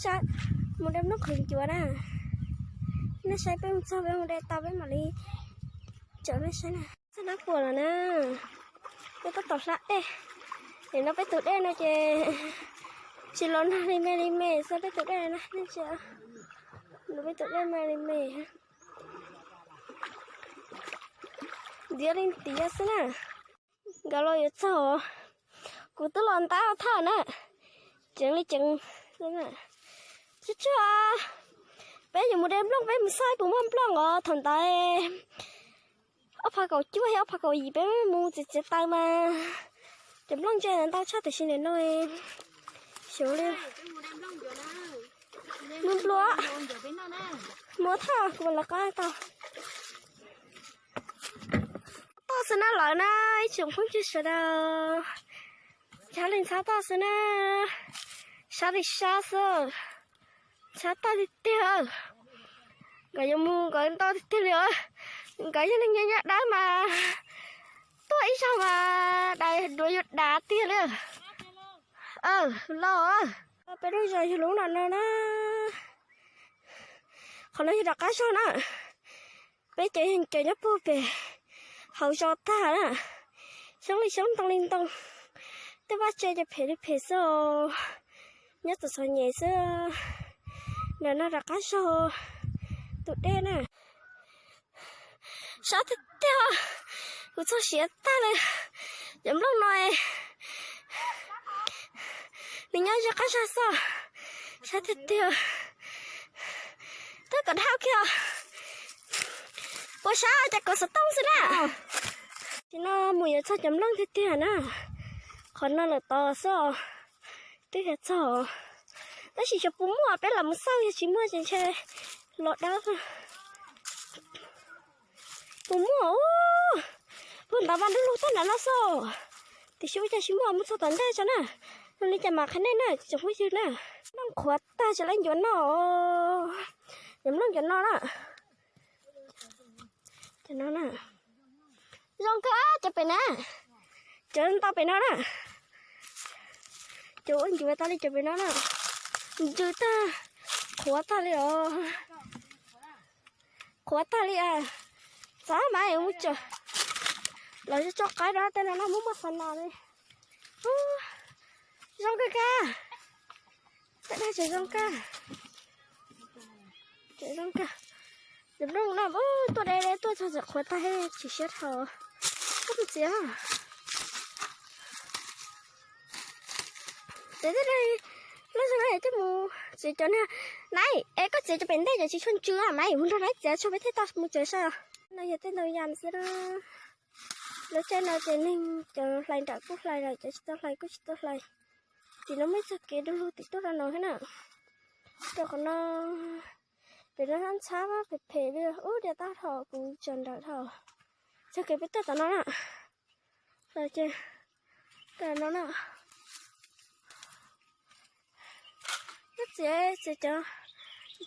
Saib, mus de nplooj qhwv ncuav na. Nej saib peb mus txog peb mus de tau peb mam li tsom nej saib na. Txog nab puas los na, peb tab tom hla dej. Nim no peb tus dej no ces tsis los nag li me li me xwb, peb tus dej na, nej ntsia, peb tus dej me li me. Ntiav li ntiav xwb na. Nkawd los yuav txog, kuv twb los ntab thaj na, ceev li ceev. Tsuag tsuag, peb yuav mus de nplooj, peb mus saib puas muaj nplooj os. Thaum ntawd ob phav kaum cuaj thiab ob phav kaum yim peb mus txiav txiav taws mas cov nplooj ntse ntau tshaj, tiam sis nim no xyov li. Muaj nplooj, muaj thaj kuv lawv qab tau. Toj xwb na lawm na, ib tsoom phooj ywg sawv daws. Ntxhab li ntxhab toj xwb na, sab li sab xwb, ntxhab toj tiag tiag. Nkawd yuav mus nkawd nto tiag tiag li. Nkawd yog neeg nyob nyob dawb mas tuaj ib zaug mas dais duav yuav dav tiag li. Los, peb lub zos yog lub no no na. Qhov no yog rov qab zog na. Peb cov yog cov nyob puag pem hauv zos tag na. Xyoob li xyoob, ntoo li ntoo, tej vaj tse ces phem li phem xwb os. Nyob txom txom nyem xwb. Ntawm no rov qab zog tus dej na. Sab tiag tiag, kuv txog siav tag li. Cov nplooj no nws nyob zog qab zag xwb, sab tiag tiag. Twb kom dhau kiag, puas sab cas kom xov tooj xwb na. Tam no mus yuav txog cov nplooj tiag tiag na. Qhov no lawm tod xwb os. Twb yuav txog, tab sis xyov puas muaj, peb los mus xauj yog tsis muaj ces ntshe los dawb. Puas muaj, puag ntav vaj nrub lug tag nrad no xwb. Tiam sis ua cas tsis muaj, mus txog tom ntej tso na. Zoo li cas mam qhia nej na tsoom phooj ywg na. Nplooj qhuav tag tsis laib ncuav noj. Cov nplooj ncuav noj na. Cov no na, zoo kawg cov pem na. Cov ntau pem no na. Cov ua ncuav tau li cov pem no na. Ntsws tag, qhuav tag li os. Qhuav tag li. Txav mas mus tso, los tso qaib rau tej no no muab muab qhuav nas li. Zoo kawg kawg. Tej dag tseem zoo kawg. Tseem zoo kawg. Cov nplooj no tuaj de de tuaj txog txawm qhuav tag, tsis siab dhau. Koj mus txiav. Txiav tej dag, loj zoo na, coj mus txiav cov na. Nai, es koj txiav cov pem ntej cov tsis tshua ntsws na, Maiv, mus nrog Naiv txiav tso peb thiaj tau mus tsev so. No yog tej ntoo yas xwb na. Lub caij no ces neeg cov hlais nram kuj hlais lawm, cov tsis tau hlais kuj tsis tau hlais. Tim no muaj ib txoj kev du lug tim tuaj rau no thiab na. Rau qhov no, pem no ntxhab phem phem li, ub, dias tag dhau kuv tseem nrawm dhau. Txoj kev peb tuaj tom no na. Los ces tom no na. Koj txiav, txiav cov,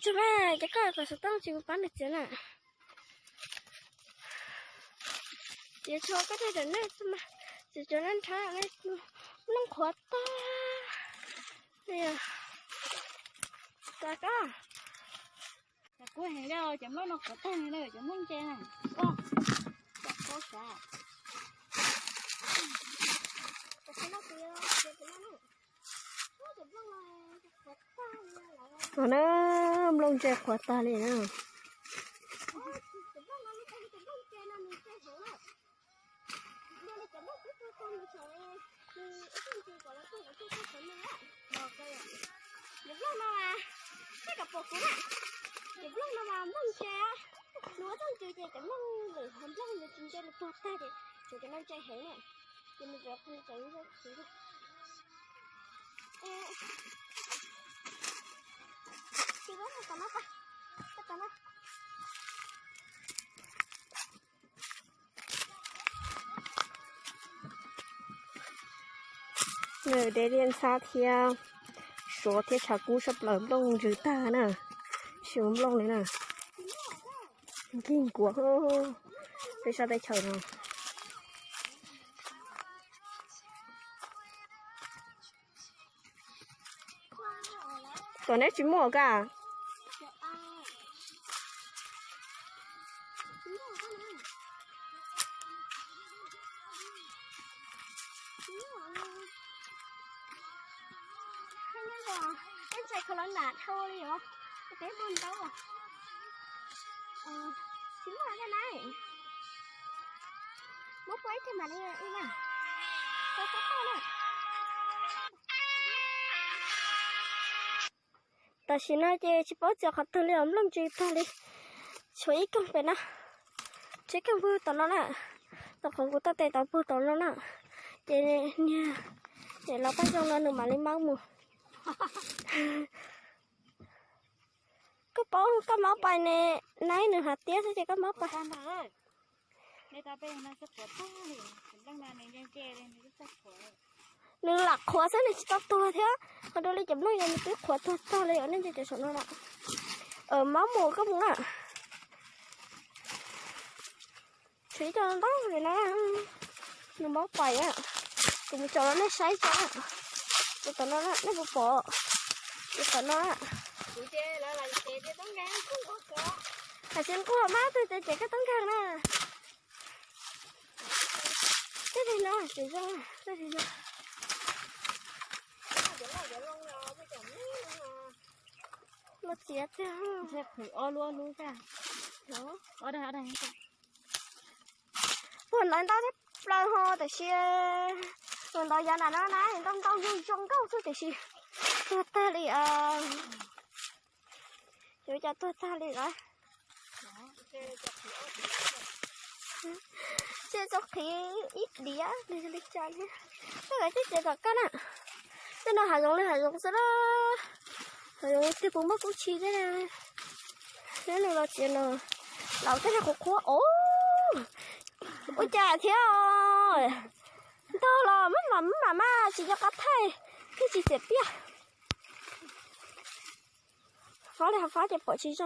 tsuag tsuag mas, cov koj kom xov tooj tsis mus pab nws txiav na. Txiav tsuag koj dag rawm nej xwb mas, txiav cov nab nrhab, nplooj qhuav tag li. Txiav koj. Cov kub heev li, cov nplooj no qhuav tag li na, cov nplooj ntse na. Cov kub sav. Qhov na, nplooj ntse qhuav tag li na. Cov nplooj no mas, saib kom pom kuv na. Cov nplooj no mas nplooj ntse, nws ua txoj ntse ces cov nplooj lwm haiv nplooj nws tsis ntse, nws tuag tag ces tsuas cov no ntse heev na. Ces nws tsuas tseem ntse. Ces tom no, tom no. Nws de liaj ntxhab thiab suav thiab tshav kub sab plaws, nplooj ntsws tag na, tsis ua nplooj li na. Nkig nkuav peb sab teb chaws no. Kom neb tsis muaj ka. Peb ntshai kho los nam dhau li os, peb muaj ntau. Tsis muaj na na. Muab pua ib teg mam li ua na. Tau tau tau na. Tam sim no ces tsis paub txiav qhov twg li os, nplooj tsw tag li. Tshuav ib koog pem no, tshuav ib koog pug tom no na. Tom qhov kuv tau tes tau pug tom no na. Ces niag, ces los paj zoo no nws mam li maub mus. Koj paub koj maub pais ne, naib nws hnav tiab xwb ces koj maub pais. Nws lam qhuav xwb nws tsis tau tuag thiab, ho dua li cov nplooj yog nws twb qhuav tuag tag li os, nej ntsia cov saum no na. Maub mus koj mus na. Tshuav ib co ntau li na, nws maub pais na. Kuv mus tsom rau nej saib tso. Tus tom no na, nej puas pom? Tus tom no na. Hais tsis nquag mas tus tes ces koj toob nkeeg na. Tej li no tsis zoo, tej li no. Los txiav tiag. Puag ntawd ntau tshaj plaws ho tiam sis puag ntawd yav nram no na ntau ntau zoo zoo nkauj xwb tiam sis tuag tag li. Yuav cas tuag tag li lawm. Ces txo qhiv ib diav li cas thiab. Koj kav tsij txiav kom kaj na. Tej no hav zoov li hav zoov xwb na. Hav zoov tiag puas muaj kub tshis thiab. Neb los txiav no, laus tej no qhuav qhuav os. Ua cas thiab os? Ntog los maj mam maj mam mas tsis nco qab thaij, thiaj tsis txiav piaj. Fav li hav fab ces pom tsis zoo.